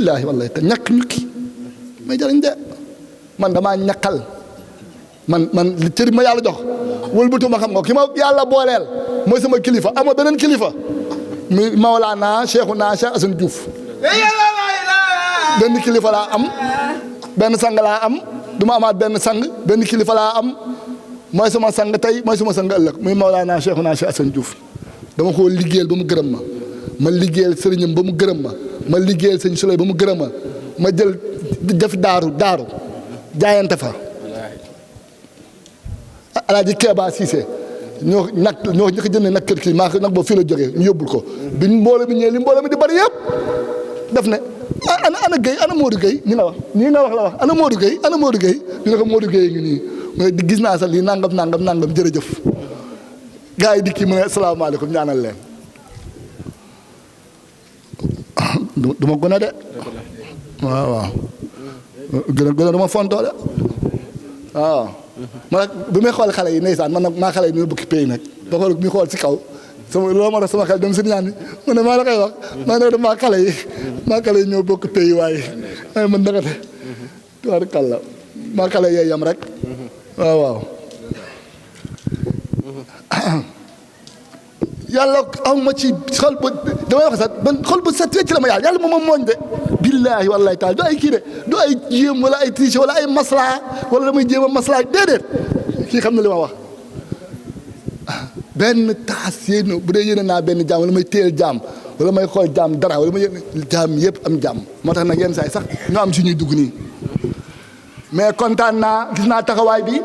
billaahi wallaahi te ñàkk ñukki may jariñ de man damaa ñàkkal man li cëri ma yàlla jox wëlbatu ma xam nga ki ma yàlla booleel mooy sama kilifa ama beneen kilifa mi Mawlaana Cheikhuna Cheikh Assane Diouf benn kilifa laa am benn sang laa am du ma amaat benn sang benn kilifa laa am mooy sama sang tey mooy sama sang ëllëg muy Mawlaana Cheikhuna Cheikh Assane Diouf dama ko liggéeyal ba mu gërëm ma liggéeyal sëriñam ba mu gërëm ma liggéeyal sëñ Suley ba mu gërëm ma jël def daaru jaayante fa Alaaji Keeba Cissé ñoo njëkk jënd nag kër kii maa nag boobu fii la jógee ñu yóbbul ko bi mbooloo mi ñëwee li mbooloo mi di bari yëpp def ne ana Guèye ana Modou Guèye ñu la wax ñii nga wax la wax ana Modou Guèye ñu ne ko Modou Guèye ngi nii mooy gis naa sax lii nangam jërëjëf gars yi di kii mu ne asalaamaaleykum ñaanal leen du ma gone de waaw gën a du ma fontoo de waaw man nag bi may xool xale yi ndeysaan man nag maa xale yi ñu bukki pay nag ba xool mi xool si kaw sama loolu moo tax sama xel dem si ñaan mu ne maa la koy wax maa ne maa xale yi ñoo bokk pay waaye man ndakate tubaarkàlla maa xale yee yam rek waaw yàlla am ma ci xol bu damay wax sax man xol bu set ci la ma yàlla moom mooñ de billaahi wallaahi taala du ay kii de du ay jéem wala ay triche wala ay maslaa wala damay jéem a maslaa déedéet kii xam na li ma wax benn taas yéen bu dee yéene naa benn jaam wala may téyel jaam wala may xool jaam dara wala may yéene jaam yëpp am jaam moo tax nag yenn saa yi sax ñoo am si ñuy dugg nii mais kontaan naa gis naa taxawaay bi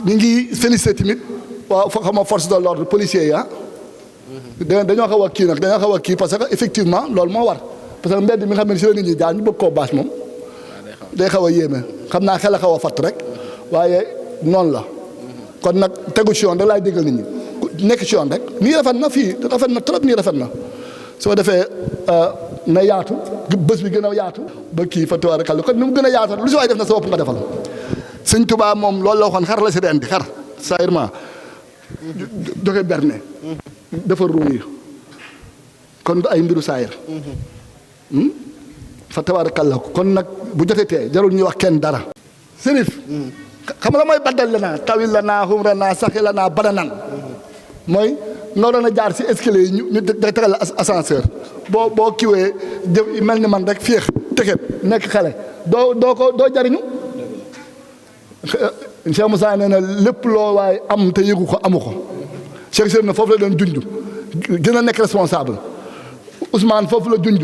ñu ngi félicité tamit waaw xam nga force de l'ordre policiers yi dañoo xaw a kii nag dañoo xaw a kii parce que effectivement loolu moo war parce que mbedd mi nga xam ne si la nit ñi jaar ñu bëgg koo bâche moom day xaw a yéeme xam naa xel a xaw a fatt rek waaye noonu la kon nag tegu ci yoon rek laay déggal nit ñi nekk ci yoon rek nii rafet na fii rafet na trop nii rafet na soo defee na yaatu bés bi gën a yaatu ba kii fa tubaarkalla kon ni mu gën a yaatu lu si waay def na sa bopp nga defal sëñ Tuubaa moom loolu la waxoon xar la si rendi xar sairement joxe berne dafa ruuy kon ay mbiru saayir fa tabaarakalla kon nag bu jotetee jarul ñuy wax kenn dara sërif xam la mooy baddal la naa tawil la naa xumra naa saxi la naa bananan mooy nga doon a jaar si escalier yi ñu tegal la ascenseur boo kiwee jëf mel ni man rek féex tëxet nekk xale doo jariñu Cheikh Moussa nee na lépp loo waaye am te yëgu ko amu ko Cheikh Sène na foofu la doon junj gën a nekk responsable Ousmane foofu la junj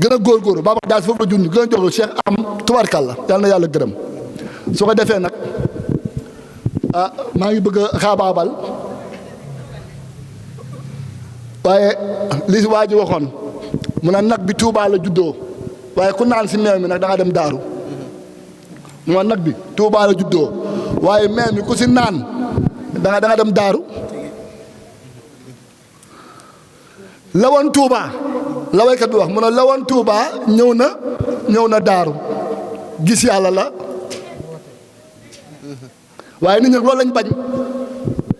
gën a góorgóorlu Babacar Dias foofu la junj gën a joxlu Cheikh am tubaarkàlla yàlla na yàlla gërëm su ko defee nag maa ngi bëgg a xaabaabal waaye li waa ji waxoon mu ne nag bi Touba la juddoo waaye ku naan si meew mi nag da nga dem daaru mu ne nag bi Touba la juddoo waaye meew mi ku si naan da nga dem daaru lawoon Touba la waykat bi wax mu ne lawoon Touba ñëw na daaru gis yàlla la waaye nit ñi loolu lañ bañ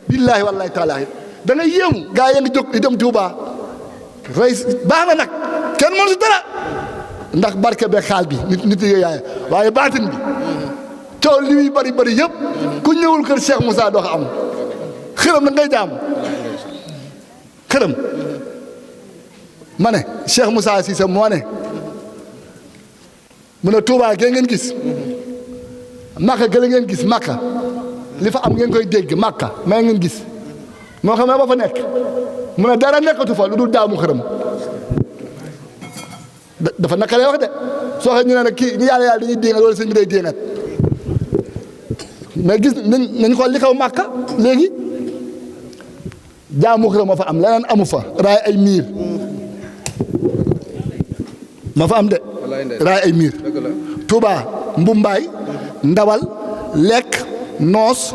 billaahi wallaahi taalaahi da ngay yéemu gaa yi ngi jóg di dem Touba rey baax na nag kenn mënu si dara ndax barke be xaal bi nit yaay waaye baatin bi coow li muy bari bari yëpp ku ñëwul kër Cheikh Moussa doo ko am xërëm nag ngay jaam xërëm ma ne Cheikh Moussa Cissé moo ne mu ne Touba gee ngeen gis Makka gële ngeen gis Makka li fa am ngeen koy dégg Makka may ngeen gis moo xam ne ba fa nekk mu ne dara nekkatu fa lu dul jaamu xërëm dafa nakalee wax de soo xam ñu ne nag kii ñu yàlla dañuy déngat wala sëñ bi day déngat mais gis nañ xool li xaw Makka léegi jaamu xërëm moo fa am leneen amu fa raay ay miir moo fa am de raay ay miir Touba mbumbaay ndawal lekk noos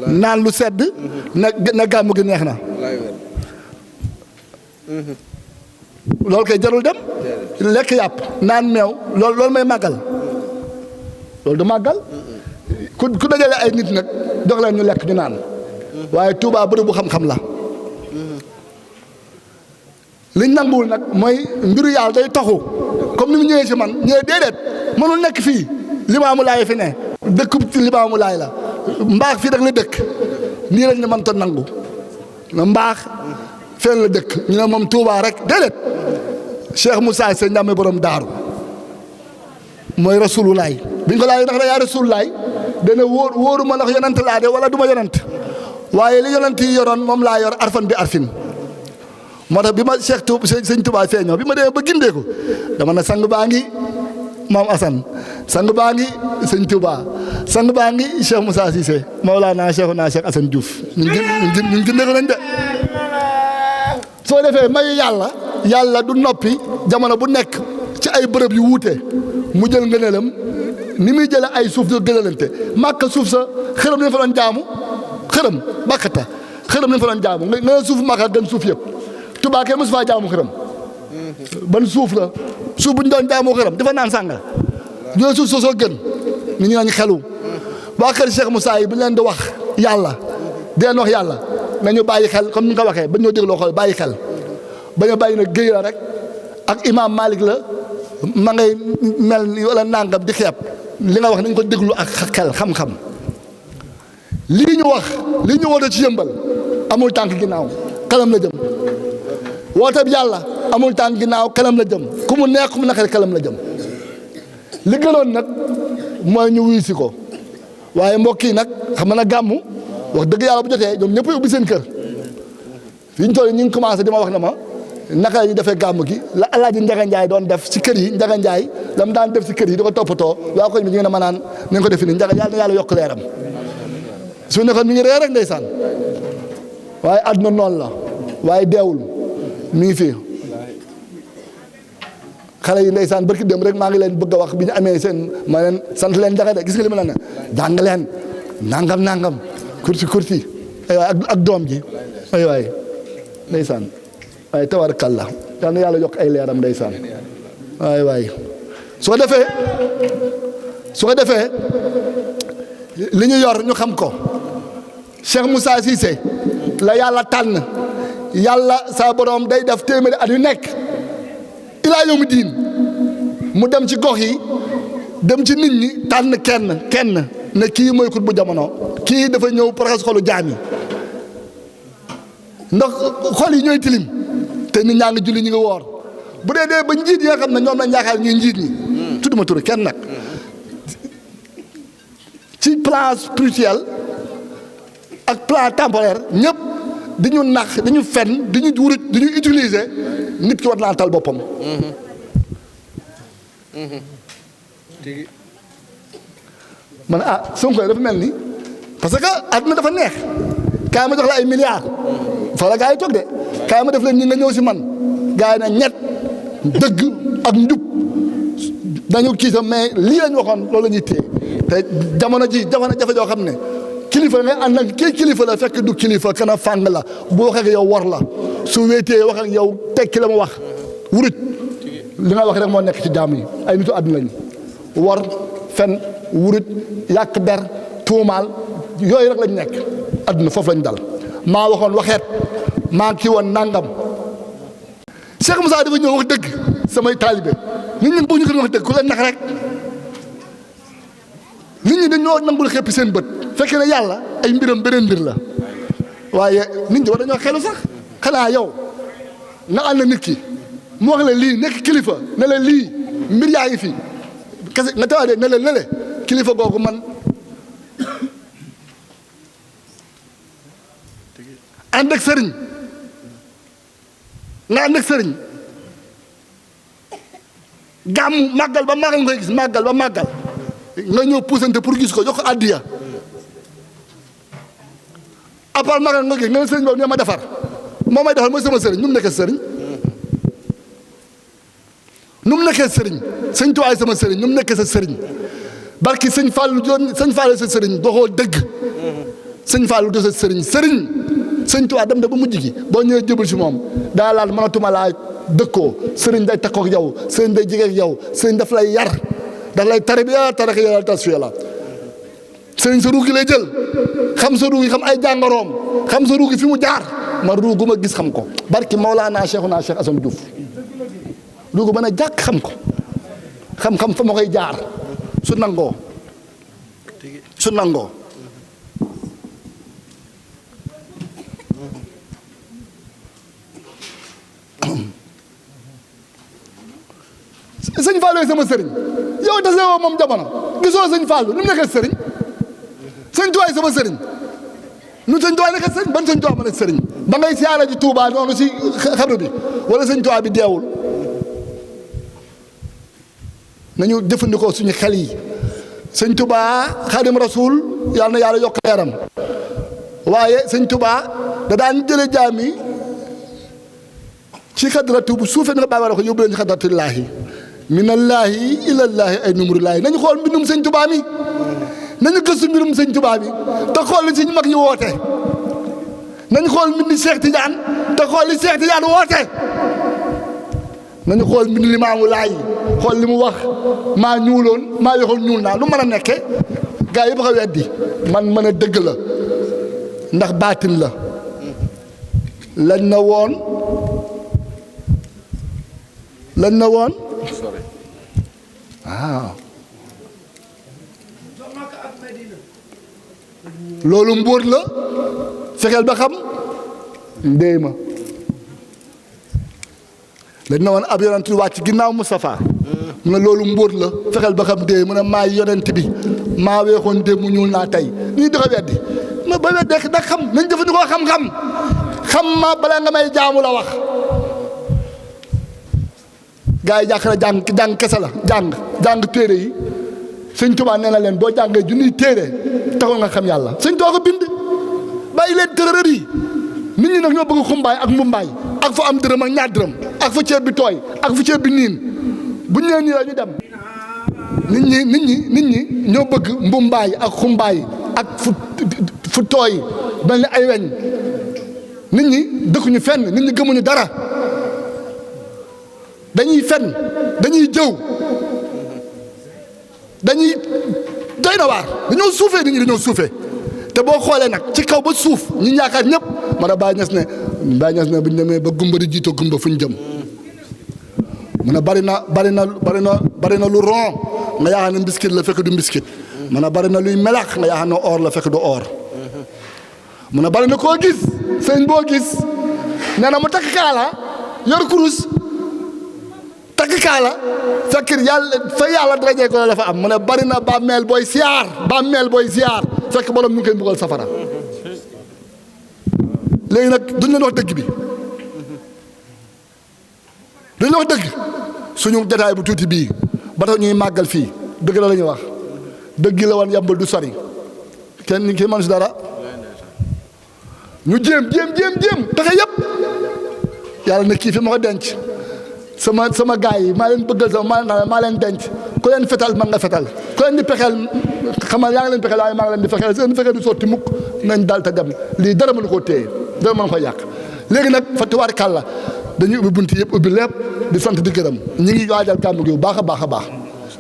naan lu sedd na gàmmu gi neex na loolu kay jarul dem lekk yàpp naan meew loolu may màggal loolu du màggal ku dajale ay nit nag jox leen ñu lekk ñu naan waaye Touba bërëb bu xam-xam la liñ nanguwul nag mooy mbiru yàlla day taxu comme ni mu ñëwee ci man ñëwee déedéet mënul nekk fii Limaamu Laay fi ne dëkkub ci Limaamu Laay la mbaax fii rek la dëkk nii lañ ne man ta nangu na mbaax fenn la dëkk ñu ne moom Touba rek déedéet Cheikh Moussa Seye Ndiamé borom daaru mooy Rasulullah bi ñu ko laajee ndax da yaa Rasulullah dana wóoru ma ndax yonent laa de wala du ma yonent waaye li yonent yi yoroon moom laa yor arfan bi arfin moo tax bi ma Cheikh sëñ Touba feeñoo bi ma demee ba gindeeku dama ne sang baa ngi maam Assane sang baa ngi sëñ Touba sang baa ngi Cheikh Moussa Cissé Mawlana Cheikhuna Cheikh Assane Diouf ñun gindeeku nañ de soo defee mayu yàlla du noppi jamono bu nekk ci ay bërëb yu wuute mu jël ngëneelam ni muy jëlee ay suuf di gënalante màkka suuf sa xërëm lañ fa doon jaamu xërëm bàkkata xërëm lañ fa doon jaamu nga suuf màkka gën suuf yëpp Tuubaa kenn mosu faa jaamu xërëm ban suuf la suuf bu ñu doon jaamu xërëm dafa naan sànga ñoo suuf soo gën nit ñi nañ xelu waa kër Cheikh Moussa yi bu ñu leen di wax yàlla di leen wax yàlla nañu bàyyi xel comme ni nga ko waxee ba ñoo dégloo xool bàyyi xel bañ a bàyyi na géy la rek ak imam Malik la ma ngay mel ni wala nangam di xeeb li nga wax nañ ko déglu ak xel xam-xam lii ñu wax lii ñu woote ci yëmbal amul tànk ginnaaw kalam la jëm woote bi yàlla amul tànk ginnaaw kalam la jëm ku mu neex ku mu naqari kalam la jëm li gënoon nag mooy ñu wuyu si ko waaye mbokk yi nag xam na gàmmu wax dëgg yàlla bu jotee ñoom ñëpp ubbi seen kër fi ñu toll ñu ngi commencé di ma wax ne ma naka la ñuy defee gàmm gi la Alaaji Njaga Njaay doon def ci kër yi Njaga Njaay la mu daan def ci kër yi di ko toppatoo waa koñ bi ñu ngi ne ma naan nañ ko defi ni Njaga yàlla na yàlla yokk leeram su nekkoon mi ngi ree rek ndeysaan waaye àdduna noonu la waaye deewul mi ngi fi xale yi ndeysaan barki dem rek maa ngi leen bëgg a wax bi ñu amee seen ma leen sant leen Njaga de gis nga li ma la ne jàng leen nangam kurti ay waay ak doom ji ay waay ndeysaan waaye tabarakalla yal na yàlla yokk ay leeram ndeysaan waay soo defee li ñu yor ñu xam ko Cheikh Moussa Cissé la yàlla tànn yàlla sa borom day def téeméeri at yu nekk ilaa yawmi diin mu dem ci gox yi dem ci nit ñi tànn kenn ne kii mooy kut bu jamono kii dafa ñëw paraxas xolu jaam yi ndax xol yi ñooy tilim te nit ñaa ngi julli ñu ngi woor bu dee ba njiit yi nga xam ne ñoom lañ yaakaar ñuy njiit ñi tudduma tur kenn nag ci plan spirituel ak plan temporaire ñëpp di ñu nax di ñu fen di ñu wurit di ñu utiliser nit ki war naa tal boppam man Sonko dafa mel ni parce que àdduna dafa neex kaay ma jox la ay milliards fa la gaa yi toog de kaay ma def leen ñi nga ñëw si man gaa yi na ñett dëgg ak njub dañu kii sa mais lii lañ waxoon loolu la ñuy téye te jamono jafe joo xam ne kilifa ngay ànd ak kii kilifa la fekk du kilifa kana fàng la bu waxee ak yow war la su wéetee wax ak yow tekki la mu wax wuruj li nga wax rek moo nekk ci jaam yi ay nitu àdduna lañu war fen wuruj yàq der tuumaal yooyu rek lañ nekk àdduna foofu lañ dal maa waxoon waxeet maa kii woon nangam Cheikh Moussa dafa ñëw wax dëgg samay taalibe nit ñi bu ñu ko wax dëgg ku leen nax rek nit ñi dañoo nangul xeppi seen bët fekkee ne yàlla ay mbiram beneen mbir la waaye nit ñi war dañoo xelu sax xanaa yow nga ànd nit ki mu wax la lii nekk kilifa ne la lii mbir yaa ngi fi kese nga tawaatee ne la kilifa googu man ànd ak sëriñ nga ànd ak sëriñ gàmmu màggal ba màggal nga koy gis màggal ba màggal nga ñëw puusante pour gis ko jox ko addiya à part màggal nga gis nga ne sëriñ boobu ne ma defar moo may defar mooy sama sëriñ nu mu nekkee sëriñ nu mu nekkee sëriñ sëñ tuwaay sama sëriñ nu mu nekkee sa sëriñ barki sëñ Fallou doon sëñ Fallou sa sëriñ doxoo dëgg sëñ Fallou do sa sëriñ sëñ tuwaay dem na ba mujj gi boo ñëwee jëbal si moom daa laal mënatuma laa dëkkoo sëriñ day takkook yow sëriñ day jege ak yow sëriñ daf lay yar daf lay tarbiya taraka yàlla tasfiya la sëriñ sa ruugi lay jël xam sa ruugi xam ay jàngoroom xam sa ruugi fi mu jaar man ruugu ma gis xam ko barki Mawlana Cheikhuna Cheikh Assane Diouf ruugu mën a jàkk xam ko xam-xam fa ma koy jaar su nangoo sëñ Fallou sama sëriñ yow tase woo moom jamono gisoo sëñ Fallou nu mu nekkee sëriñ sëñ Tuubaa sama sëriñ nu sëñ Tuubaa nekkee sëriñ ban sëñ Tuubaa ma nekk sëriñ ba ngay siyaara ji Tuubaa noonu si xabru bi wala sëñ Tuubaa bi deewul nañu jëfandikoo suñu xel yi sëñ Tuubaa Xaadim Rasuul yàlla na yàlla yokk leeram waaye sëñ Tuubaa da daan jële jaam yi ci xadratu bu suufee nga bàyyi ko yóbbu leen ci xadratillaahi minallaahi ilallaahi ay numurillaahi nañu xool mbindum sëñ Tuubaa mi nañu gëstu mbirum sëñ Tuubaa bi te xool li suñu mag yi woote nañu xool mbindi Cheikh Tidiane te xool li Cheikh Tidiane woote nañu xool mbindi Limaamu Laay xool li mu wax maa ñuuloon maa yoxoon ñuul naa lu mën a nekke gaa yi ba ko weddi man mën a dëgg la ndax baatin la lañ na woon waaw loolu mbóot la fexeel ba xam ndéy ma lañ na woon ab yonent wàcc ginnaaw Moustapha mu ne loolu mbóot la fexeel ba xam ndéy mu ne maay yonent bi maa weexoon démb mu ñuul naa tey ñuy doxe weddi ma ba weddee da xam nañ jëfandikoo xam-xam xam ma balaa nga may jaamu la wax gaa yi jàkkaarloo jàng kese la jàng téere yi sëñ Tuubaa nee na leen boo jàngee junniy téere taxul nga xam yàlla sëñ Tuubaa ko bind bàyyi leen tërërër yi nit ñi nag ñoo bëgg xumbaay ak mbumbaay ak fu am dërëm ak ñaar dërëm ak fu ceeb bi tooy ak fu ceeb bi niin bu ñëwee nii la ñu dem nit ñi ñoo bëgg mbumbaay ak xumbaay ak fu tooy mel ni ay weñ nit ñi dëkkuñu fenn nit ñi gëmuñu dara dañuy fen dañuy jëw dañuy doy na waar dañoo suufee nit ñi dañoo suufee te boo xoolee nag ci kaw ba suuf ñi yaakaar ñëpp man a Baye Niass ne bu ñu demee ba gumba di jiito gumba fu ñu jëm mu ne bari na lu rond nga yaakaar ne mbiskit la fekk du mbiskit mu ne bari na luy melax nga yaakaar ne or la fekk du or mu ne bari na koo gis sëñ boo gis nee na mu takk kaala yor kurus takk kaala fekk yàlla darajee ko la fa am mu ne bari na bàmmeel booy ziar fekk borom ñu ngi koy mbugal safara léegi nag duñ leen wax dëgg bi duñ leen wax dëgg suñu jotaay bu tuuti bii ba tax ñuy màggal fii dëgg la ñuy wax dëgg la woon yambal du sori kenn mën si dara ñu jéem taxe yëpp yàlla na kii fi ma ko denc sama gaay yi maa leen bëggal maa leen denc ku leen fetal man nga fetal ku leen di pexeel xamal yaa ngi leen pexeel waaye maa ngi leen di fexeel seen fexeel du sotti mukk nañ dal te dem lii dara mënu koo téye dara mënu ko yàq léegi nag fa tubaarkàlla dañuy ubbi bunt yëpp ubbi lépp di sant di gërëm ñi ngi waajal kàmb gi bu baax a baax a baax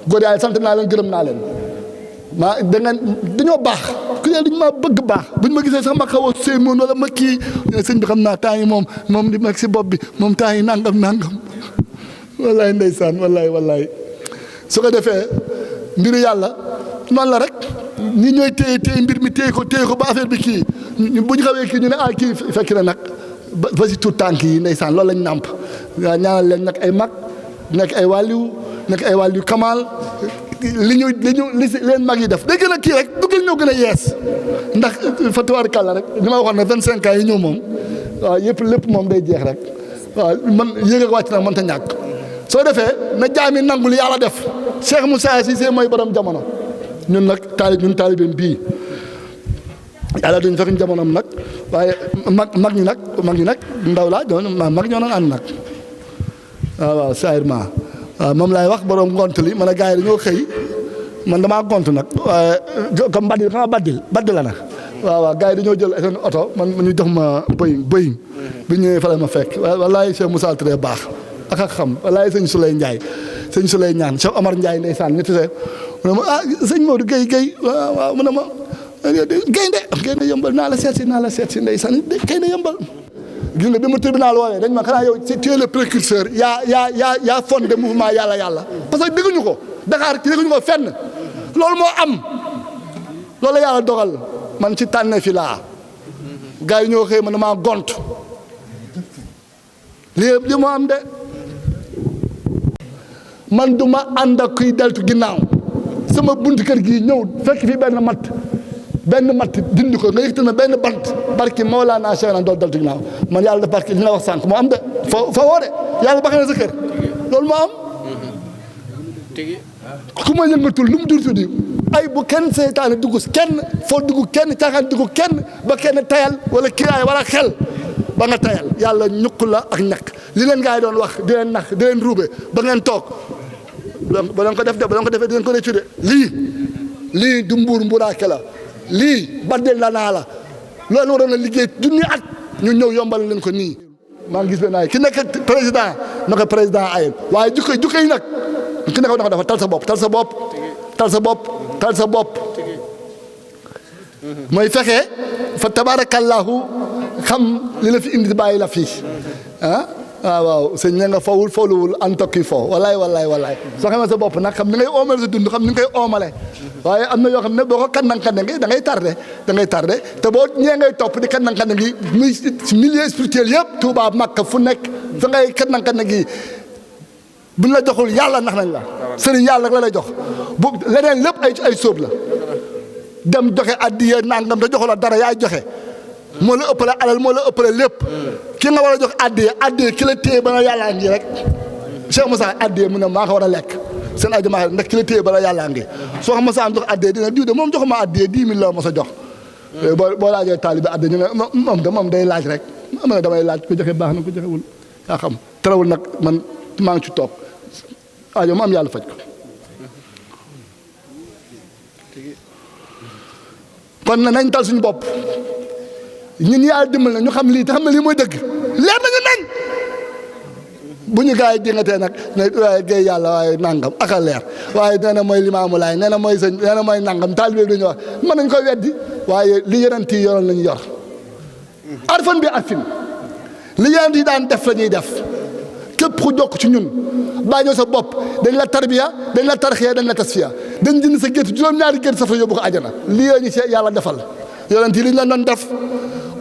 góor yaay sant naa leen gërëm naa leen dañoo baax ku ne dañu maa bëgg baax buñ ma gisee sax ma xaw a sëy moon wala ma kii sëñ bi xam naa temps yi moom di mag si bopp bi moom temps yi nangam wallaay ndeysaan wallaay su ko defee mbiru yàlla noonu la rek ñi ñooy téye mbir mi téye ko ba affaire bi kii bu ñu xawee kii ñu ne kii fekk na nag ba si tuut tànk yi ndeysaan loolu lañ nàmp waaw ñaanal leen nag ay mag nekk ay wàlliw kamaal li leen mag yi def day gën a kii rek du gën ñëw gën a yees ndax fa tubaarkàlla rek li ma waxoon ne 25 ans yi ñëw moom waaw yëpp lépp moom day jeex rek waaw man yéeg ak wàcc nag mënta ñàkk soo defee na jaami nangu li yàlla def Cheikh Moussa Cissé mooy borom jamono ñun nag taalibeem bii yàlla duñ fekk jamonoom nag waaye mag ñi nag ndaw laa doon mag ñoo doon ànd nag waaw saayirement waaw moom laay wax borom ngont li man a gars yi dañoo xëy man damaa gont nag waaye comme baddil la nag waaw gars yi dañoo jël seen oto man ñu jox ma Boeing bi ñëwee fa la ma fekk wallaay Cheikh Moussa Touré baax ak xam wallaay sëñ Souley Ndiaye sëñ Souley ñaan Cheikh Omar Ndiaye ndeysaan ñu tise mu ne ma sëñ Maodo Guèye waaw mu ne ma gaynde yëmbal naa la seet si ndeysaan gaynde yëmbal gis nga bi ma tribunal dañ ma xanaa yow tu es le précurseur yaa fondé mouvement yàlla parce que dégguñu ko Dakar ki nekkuñu ko fenn loolu moo am loolu la yàlla dogal man ci tànne fi laa gars yi ñoo xëy man damaa gont li moo am de man du ma ànd ak kuy deltu ginnaaw sama buntu kër gi ñëw fekk fi benn matt dindi ko nga yëkkati na benn bant barki Mawlana Cheikh na dool deltu ginnaaw man yàlla def barki li nga wax sànq moo am de fa woo de yàlla baxee na sa kër loolu moo am ku ma yëngatul lu mu tuddi ay bu kenn seytaane dugg kenn foo dugg kenn caaxaan dugg kenn ba kenn tayal wala kiraay wala xel ba nga tayal yàlla ñukk la ak ñàkk li leen gaa yi doon wax di leen nax di leen ruube ba ngeen toog ba leen ko def de ba leen ko defee di leen ko réccu de lii du mburaake la lii baddel la naa la loolu waroon na liggéey junni at ñu ñëw yombal leen ko nii maa ngi gis benn ay ki nekk président na ko président ayib waaye jukko yi nag ki nekk dafa tal sa bopp mooy fexe fa tabarakallahu xam li la fi indi bàyyi la fii waaw sëñ ne nga fowluwul an tokki fo wallaay soo xamee sa bopp nag xam ni ngay oomale sa dund xam ni nga koy oomale waaye am na yoo xam ne boo ko kannang-kannang ngi da ngay tardé te boo ñee ngay topp di kannang-kannang ngi muy milieu spirituel yëpp Tuubaa Makka fu nekk fa ngay kannang-kannang ngi buñ la joxul yàlla nax nañ la sëriñ yàlla la lay jox bu leneen lépp ay sóob la dem joxe addiya nangam te joxu la dara yaay joxe moo la ëppale alal moo la ëppale lépp ki nga war a jox addiya ki la téye ba na yàllaa ngi rek Cheikh Moussa addiya mu ne maa ko war a lekk seen aju maa ndax ki la téye ba na yàllaa ngi soo xam Moussa am jox addiya dina diw de moom joxuma addiya 10 000 la ma sa jox boo laajee taalibe addiya ñu ne moom day laaj rek am na damay laaj ku joxe baax na ku joxewul yaa xam terewul nag man maa ngi ci toog aajo mu am yàlla faj ko kon nañ tal suñu bopp ñun yàlla dimbal na ñu xam lii te xam ne lii mooy dëgg leer nañu nañ bu ñu gars yi dingatee nag ne waaye géey yàlla waaye nangam ak a leer waaye nee na mooy Limaamu Laay nee na mooy sëñ nee na mooy nangam taalibe bi dañu wax mën nañ koy weddi waaye li yonent yi yoroon lañu yor arfan bi arfin li yonent yi daan def la ñuy def képp ku jokk ci ñun bàyyi sa bopp dañ la tarbiya dañ la tarxiya dañ la tasfiya dañ jënd sa gétt juróom-ñaari gétt safara yóbbu ko àjjana lii la ñu ci yàlla defal yonent yi li ñu doon def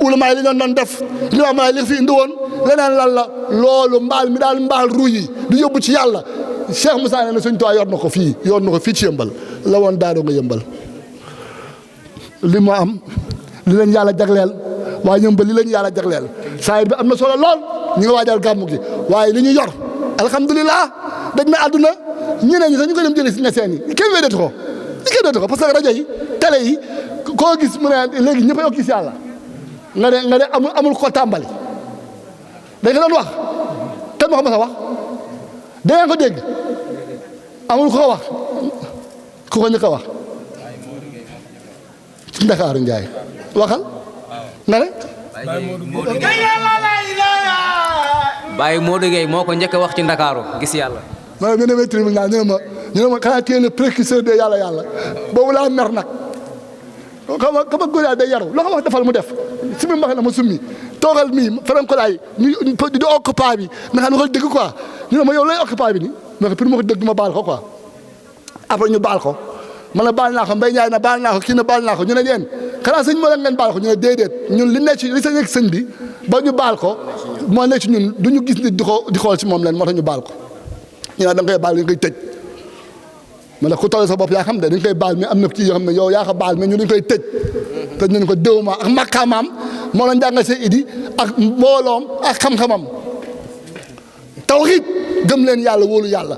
ulama yi li ñu doon def limaam yi li fi indi woon leneen lan la loolu mbaal mi daal mbaal ru yi du yóbbu ci yàlla Cheikh Moussa nee na suñ tuwaa yor na ko fii ci yëmbal la woon daaroo nga yëmbal li moo am li leen yàlla jagleel waaye yëmbal li leen yàlla jagleel saa bi am na solo lool ñu nga waajal gàmmu gi waaye li ñu yor alhamdulilah dañ na àdduna ñeneen ñi sax ñu koy dem jëli si ñeseen yi kenn weddatu ko parce que rajo yi télé yi koo gis mu ne léegi ñëpp a gis yàlla nga ne amul ko tàmbali dañ ko doon wax kan ma ko mas a wax da ngeen ko dégg amul ko wax ku ko njëkk a wax ci Ndakaaru Njaay waxal nga ne Baye Modou Gueye moo ko njëkk a wax ci Ndakaaru gis yàlla ma ne demee tribunal ñu ne ma xanaa téye le précurseur de yàlla boobu laa mer nag xam nga góor yàlla day yaru loo ko wax defal mu def sumi mbax na ma summi toogal mii farankolaay di occupant bi nga xam ne ko dëgg quoi ñu ne ma yow lay occupant bi ni ma pour ma ko dëgg ma baal ko quoi après ñu baal ko man na baal naa ko Mbaye Ndiaye na baal naa ko kii na baal naa ko ñu ne leen xanaa sëñ moo la ngeen baal ko ñu ne déedéet ñun li nekk ci li sa nekk sëñ bi ba ñu baal ko moo nekk ci ñun du ñu gis nit di xool ci moom leen moo tax ñu baal ko ñu ne da nga koy baal dañ koy tëj ma ne ku toll sa bopp yaa xam de dañ koy baal mais am na ci yoo xam ne yow yaa ko baal mais ñu dañ koy tëj tëj nañ ko déwuma ak makkaamaam moo la njàngal see idi ak mbooloom ak xam-xamam tawxiid gëm leen yàlla wóolu yàlla